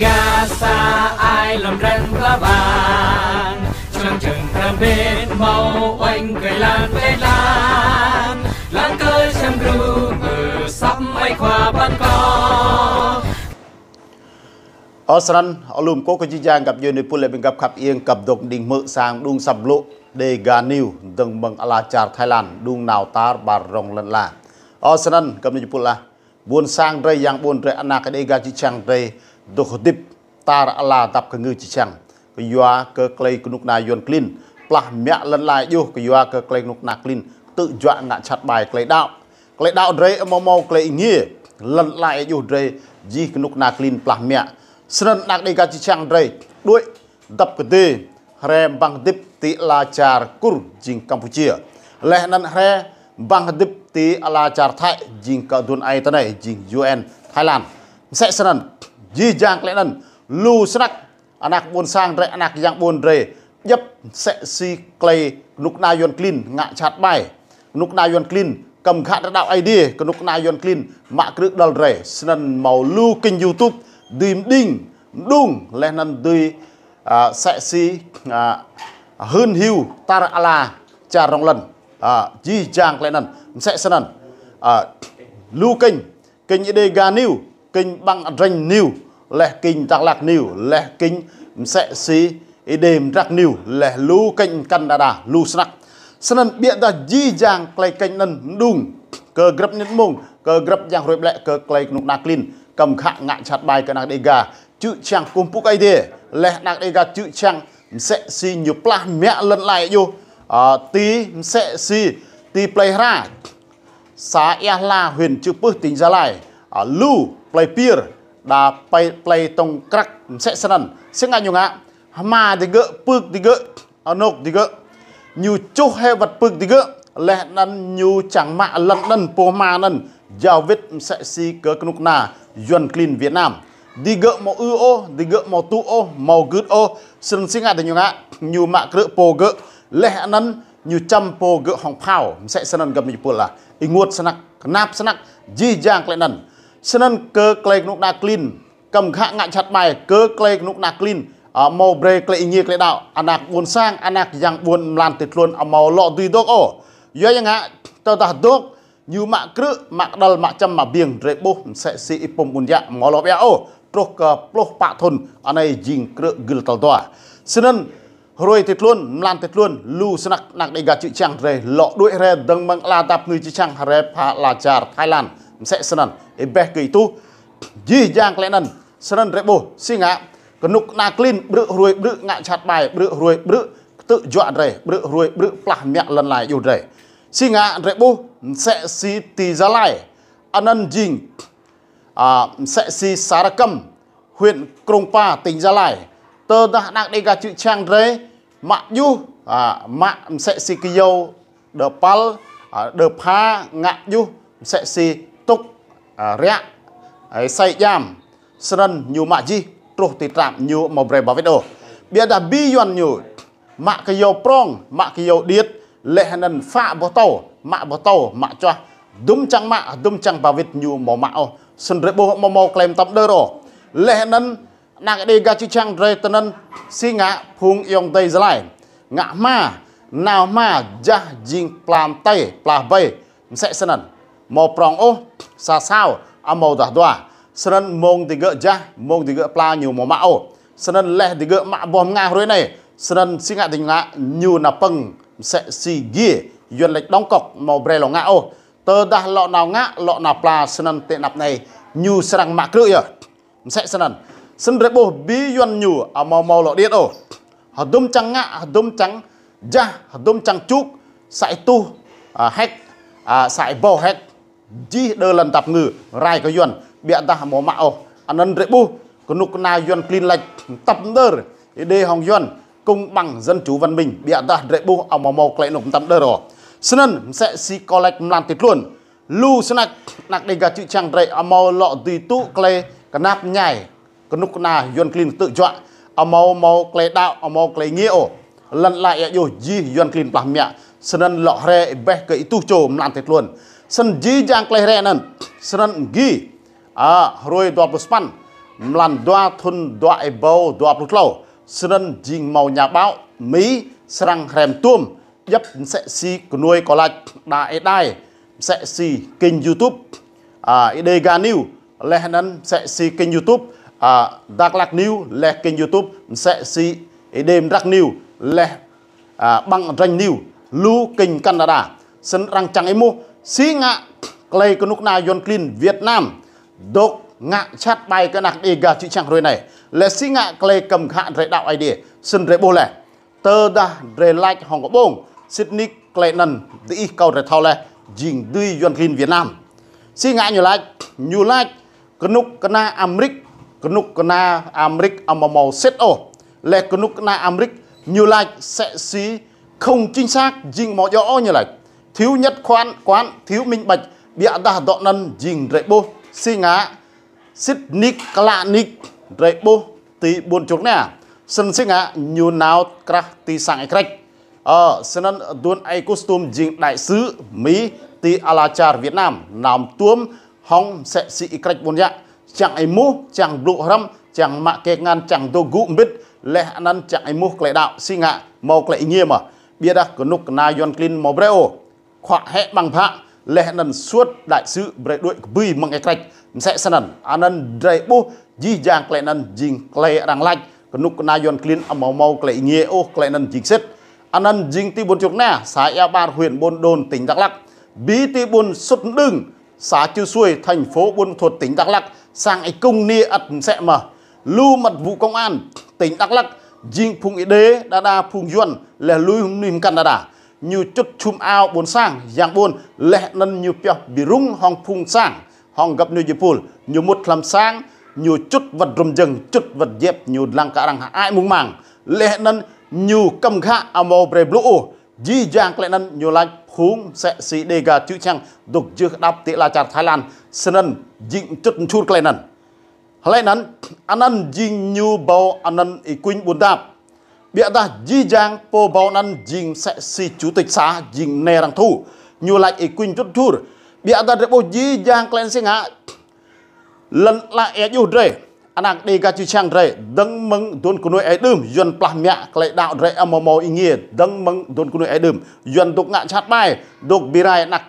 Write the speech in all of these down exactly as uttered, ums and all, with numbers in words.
Gasa ai lăm răng ba bang, čang čang kram bên mâo oanh kơ lan kơ lan, lan kơ čang gru mơ săp mai khua ban kơ. Ơ snăn, alum kơ kơ jih jang găp djuê nui pul leh ƀing găp khăp iêng kăp dôk đing mơ̆ sang đung săp blŭ Dega News dơ̆ng mơ̆ng ala čar Thái Lan đung nao tar ƀar rŏng lăn ala. Ơ snăn, găp nui pul lah. Ƀuôn sang drei, yang ƀuôn drei, anak Dega čư̆ čhiăng drei dôk hdĭp tar ala dăp kơ ngư čư̆ čhiăng. Kyua kơ klei knŭk kna Yuăn klin plah mă lăn ala djuh, kyua kơ klei knŭk kna klin ktư̆ juă ngă jhat ƀai klei đăo. Klei đăo drei amâo mâo klei êngiê, lăn ala djuh drei jih knŭk kna klin plah mă. Snăn anak Dega čư̆ čhiăng drei đuĕ dăp kơ dê, hriê mbăng hdĭp ti ala čar Kur jing Campuchia. Leh anăn hriê mbăng hdĭp ti ala čar Thái jing kơ aduôn aê tinei jing U N Thái Lan. Msĕ snăn, jih jang klei anăn, lu snăk, anak ƀuôn sang drei, anak yang ƀuôn drei, djăp msĕ si klei knŭk kna Yuăn klin ngă jhat ƀai. Knŭk kna Yuăn klin kăm ghă drei đăo Aê Diê, knŭk kna Yuăn klin mă krư̆ đăl drei. Snăn mâo lu kênh YouTube, dưi mđing, mđung, leh anăn dưi, a, msĕ si, a, hưn hiu tar ala čar rŏng lăn. A, jih jang klei anăn, msĕ snăn. A, lu kênh, kênh Dega News, kênh Băng Adreng News, leh kênh Dak Lak News, leh kênh msĕ si Êđê Mdrak News, leh lu kênh mkăn đa đa, lu snăk. Snăn ƀiădah jih jang klei kênh anăn mđung kơ grăp mnĭt mmông, kơ grăp yang hruê ƀlĕ kơ klei knŭk kna klin kăm ghă ngă jhat ƀai kơ anak Dega čư̆ čhiăng kkuh mpŭ kơ Aê Diê, leh anak Dega čư̆ čhiăng msĕ si ñu plah mă lăn ala djuh, a, ti msĕ si ti plei Hra, xã Ia Hla, huyện Chư Pưh, tỉnh Gia Lai, a, lu plei Piêr, đa plei, plei Tông Krăk, msĕ snăn. Si ngă ñu ngă, hma digơ̆, pưk digơ̆, anôk digơ̆, ñu čuh hĕ wăt pưk digơ̆, leh anăn ñu čiăng mă lăn anăn, pô hma anăn, jao wĭt msĕ si kơ knŭk kna Yuăn klin Việt Nam. Digơ̆ amâo ư ôh, digơ̆ amâo tŭ ôh, amâo gưt ôh, snăn si ngă diñu ngă, ñu mă krư̆ pô gơ̆, leh anăn ñu čăm pô gơ̆ hŏng phao, msĕ snăn găp nui pul lah. Ênguôt snăk, knap snăk, jih jang klei anăn. Snăn kơ klei knŭk kna klin kăm ghă ngă jhat ƀai, kơ klei knŭk kna klin, a, amâo brei klei êngiê klei đăo, anak ƀuôn sang, anak yang ƀuôn mlan ti tluôn amâo lŏ dưi dôk ôh. Yua ya ngă, tơdah dôk, ñu mă krư̆, mă kđăl, mă čăm, mă biêng, drei ƀuh, msĕ si Y-Pum Ƀuôn Yă, amâo lŏ ƀiă ôh, truh kơ pluh pă thŭn, anei jing krư̆ gưl tal dua. Snăn, hruê ti tluôn, mlan ti tluôn, lu snăk anak Dega čư̆ čhiăng drei, lŏ đuĕ hriê dơ̆ng mơ̆ng ala dăp ngư čư̆ čhiăng hriê pha ala čar Thái Lan. Msĕ snăn, êbeh kơ êtuh, jih jang klei anăn, snăn drei ƀuh, si ngă, knŭk kna klin, ƀrư̆ hruê ƀrư̆ ngă jhat ƀai, ƀrư̆ hruê ƀrư̆ ktư̆ juă drei, ƀrư̆ hruê ƀrư̆ plah mă lăn ala djuh drei. Si ngă drei ƀuh, msĕ si ti Gia Lai, anăn jing, a, msĕ si xã Rakăm, huyện Krông Pa, tỉnh Gia Lai. Tơdah anak Dega čư̆ čhiăng drei, mă djuh, a, mă msĕ si kyâo, đơ păl, a, đơ pha, ngă djuh, msĕ si tŭk, a, riă, a, asei djam. Snăn ñu mă jih, truh ti trạm ñu amâo brei ba wĭt ôh. Ƀiădah bi Yuăn ñu, mă kyâo prŏng, mă kyâo điêt, leh anăn phă boh tâo, mă boh tâo, mă čuah, dŭm čiăng mă, dŭm čiăng ba wĭt ñu amâo mă ôh. Snăn drei ƀuh amâo mâo klei mtăp đơr ôh. Leh anăn anak Dega čư̆ čhiăng drei tinăn si ngă phung ayŏng adei Gia Lai. Ngă hma, nao hma, jah jing pla mtei, pla hbei, msĕ snăn. Amâo prŏng ôh, sa sao, amâodah dua. Snăn mông digơ̆ jah, mông digơ̆ pla ñu amâo mă ôh. Snăn leh digơ̆ mă boh mnga hruê anei. Snăn si ngă diñu ngă, ñu nao pơ̆ng msĕ si giê, Yuăn lač đóng cọc, amâo brei lŏ ngă ôh. Tơdah lŏ nao ngă, lŏ nao pla snăn ti anăp anei, ñu srăng mă krư̆ yơh. Msĕ snăn. Snăn drei ƀuh bi Yuăn ñu amâo mâo lŏ điêt ôh. Hdŭm čiăng ngă, hdŭm čiăng jah, hdŭm čiăng čŭk, sa êtuh, a, héc, a, sa êbâo héc. Jih đơ lăn dăp ngư, rai kơ Yuăn, ƀiădah amâo mă ôh. Anăn drei ƀuh, knŭk kna Yuăn klin lač mtăp mđơr, Êđê hŏng Yuăn, công bằng dân chủ văn minh, ƀiădah drei ƀuh amâo mâo klei anôk mtăp mđơr ôh. Snăn, msĕ si kâo lač mlan ti tluôn. Lu snăk, anak Dega čư̆ čhiăng drei amâo lŏ dưi tŭ klei knap mñai, knŭk kna Yuăn klin ktư̆ juă, amâo mâo klei đăo, amâo mâo klei êngiê ôh. Lăn ala êa djuh jih Yuăn klin plah mă, snăn lŏ hriê êbeh kơ êtuh čô mlan ti tluôn. Snăn jih jang klei hriê anăn, snăn gi, a, hruê dua pluh sa păn, mlan dua thŭn dua êbâo dua pluh tlâo. Snăn jing mâo nhà báo Mi srăng hrăm tuôm djăp msĕ si knuih kơ lač đa êdai, msĕ si kênh YouTube, a, Êđê Ga News, leh anăn msĕ si kênh YouTube, a, Dak Lak News, leh kênh YouTube msĕ si Êđê Mdrak News, leh, a, Ƀăng Dranh News, lu kênh Canada. Snăn arăng čiăng êmuh, si ngă klei knŭk kna Yuăn klin Việt Nam dôk ngă jhat ƀai kơ anak Đêga čư̆ čhiăng hruê anei. Leh si ngă klei kăm ghă drei đăo Aê Diê. Snăn drei ƀuh leh. Tơdah drei lač hŏng kƀông, sĭt nik klei anăn diih kâo drei thâo leh, jing dưi Yuăn klin Việt Nam. Si ngă ñu lač, ñu lač, knŭk kna Amêrik, knŭk kna Amêrik amâo mâo sĭt ôh. Leh knŭk kna Amêrik, ñu lač msĕ si không chính xác, jing amâo djŏ ôh ñu lač. Thiếu nhất quán, quán, thiếu minh bạch, ƀiădah dŏ anăn jing drei ƀuh, si ngă, sĭt nik klă nik drei ƀuh ti ƀuôn Čuk Nea. Snăn si ngă ñu nao krah ti sang Y-Krêč. Ơ, snăn aduôn ai kustum jing đại sứ Mi ti ala čar Việt Nam, nao tuôm hŏng msĕ si Y-Krêč ƀuôn yă. Čiăng êmuh, čiăng blŭ hrăm, čiăng mă kĕ ngăn, čiăng dôk gŭ mbĭt, leh anăn čiăng êmuh klei đăo si ngă, mâo klei êngiê mơh. Ƀiădah knŭk kna Yuăn klin amâo brei ôh. Khua hĕ ƀăng bhă, leh anăn suôt đại sứ brei đuĕ kbưi mơ̆ng Y-Krêč. Msĕ snăn, anăn drei ƀuh, jih jang klei anăn jing klei arăng lač, knŭk kna Yuăn klin amâo mâo klei êngiê ôh, klei anăn jing sĭt. Anăn jing ti ƀuôn Čuk Nea, xã Ea Ƀar huyện Buôn Đôn tỉnh Đắk Lắk. Bi ti ƀuôn Sŭt Mđưng, xã Chư Sui, thành phố Buôn Ma Thuột tỉnh Đắk Lắk, sang Y-Kŭng Niê ăt msĕ mơh. Lu mật vụ công an tỉnh Đắk Lắk, jing phung Êđê, đa đa phung Yuăn, leh lui mnuih mkăn đa đa. Ñu čŭt čhum ao ƀuôn sang, yang ƀuôn, leh anăn ñu pioh bi rŭng hŏng phung sang, hŏng găp ñu jih pul. Ñu mŭt hlăm sang, ñu čŭt wăt drŭm jơ̆ng, čŭt wăt djep, ñu dlăng kơ arăng hơăi mŭng mang. Leh anăn ñu kăm ghă amâo brei blŭ ôh. Jih jang klei anăn ñu lač phung msĕ si Đêga čư̆ čhiăng dôk jưh hđăp ti ala čar Thái Lan, snăn jing čŭt mčhur klei anăn. Hlei anăn, anăn jing ñu ƀâo anăn Y-Kŭn Ƀuôn Dap. Ƀiădah jih jang pô ƀâo anăn jing msĕ si chủ tịch xã jing mniê arăng thu. Ñu lač Y-Kŭn čŭt mčhur. Ƀiădah drei ƀuh jih jang klei anăn si ngă, lăn ala êa juh drei, anak Đêga čư̆ čhiăng drei, dơ̆ng mơ̆ng aduôn knuih aê đưm, Yuăn plah mă klei đăo drei amâo mâo êngiê, dơ̆ng mơ̆ng aduôn knuih aê đưm, Yuăn dôk ngă jhat ƀai, dôk bi rai anak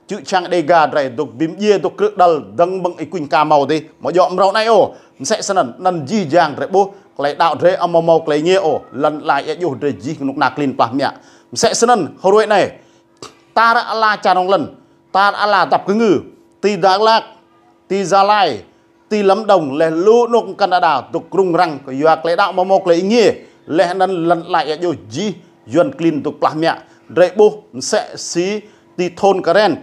čư̆ čhiăng Đêga drei, dôk bi mdjiê, dôk krư̆ đăl, dơ̆ng mơ̆ng Y-Kŭn ka mâo dih, amâo djŏ mrâo anei ôh. Msĕ snăn, anăn jih jang drei ƀuh, klei đăo drei amâo mâo klei êngiê ôh, lăn ala êa juh drei jih knŭk kna klin plah mă. Msĕ snăn, hruê anei, tar ala čar rŏng lăn, tar ala dap kngư, ti Dak Lak, ti Gia Lai, ti Lâm Đồng, leh lu anôk mkăn đa đa, dôk rŭng răng, kyua klei đăo amâo mâo klei êngiê, leh anăn lăn ala êa juh jih, Yuăn klin dôk plah mă, drei ƀuh, msĕ si ti thôn Kren,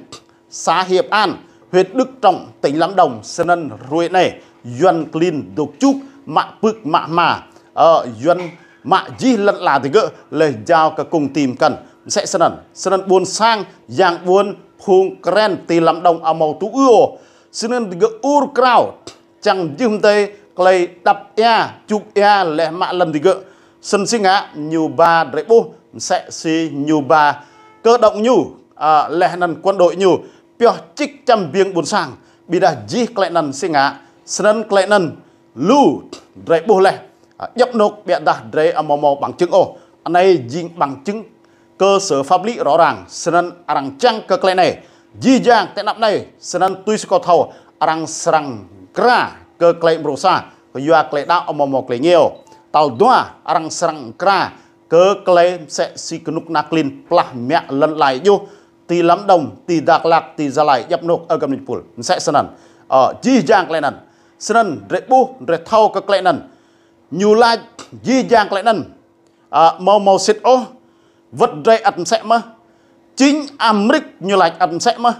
xã Hiệp An, huyện Đức Trọng, tỉnh Lâm Đồng, snăn hruê anei, Yuăn klin dôk čuk, mă pưk, mă hma, ơ, Yuăn mă jih lăn ala digơ̆, leh jao kơ kông ti mkăn, msĕ snăn, snăn ƀuôn sang, yang ƀuôn, phung Kren ti Lâm Đồng amâo tŭ ư ôh, snăn digơ̆ ur krao, čiăng jih mdei klei dăp êa, čuk êa, leh mă lăn digơ̆. Snăn si ngă ñu ba drei ƀuh, msĕ si ñu ba kơ đŏng ñu, a, leh anăn quân đội ñu, pioh čĭk čăm biêng ƀuôn sang. Ƀiădah jih klei anăn si ngă, snăn klei anăn lu drei ƀuh leh. A, djăp anôk ƀiădah drei amâo mâo bằng chứng ôh. Anei jing bằng chứng cơ sở pháp lý rõ ràng, snăn arăng čiăng kơ klei anei. Jih jang ti anăp anei, snăn tui si kâo thâo, arăng srăng kra kơ klei mrô sa, kyua klei đăo amâo mâo klei êngiê ôh. Tal dua, arăng srăng kra kơ klei msĕ si knŭk kna klin plah mă lăn ala êa juh, ti Lâm Đồng, ti Dak Lak, ti Gia Lai, djăp anôk ơ găp ni pul. Msĕ snăn. Ơ, jih jang klei anăn. Snăn, drei ƀuh, drei thâo kơ klei anăn. Ñu lač jih jang klei anăn. A, amâo mâo sĭt ôh, wăt drei ăt msĕ mơh. Chính Amêrik ñu lač ăt msĕ mơh.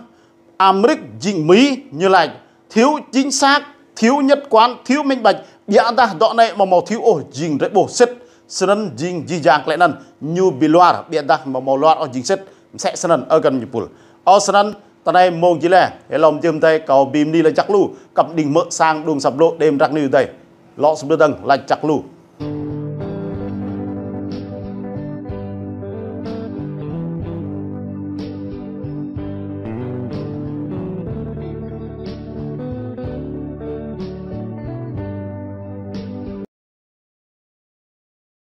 Amêrik jing Mi ñu lač thiếu chính xác, thiếu nhất quán, thiếu minh bạch. Ƀiădah dŏ anei amâo mâo thiếu ôh jing drei ƀuh sĭt. Snăn jing jih jang klei anăn ñu bi luar, ƀiădah amâo mâo luar ôh jing sĭt. Msĕ snăn ơ găp ni pul. Ơ snăn, ti anei mông jih leh, êlâo mjưh mdei kâo bi mni lač jăk lu, kăp đĭng mơ̆ sang mđung asăp blŭ Êđê Mdrak News dih. Lŏ sbưt dơ̆ng lač jăk lu.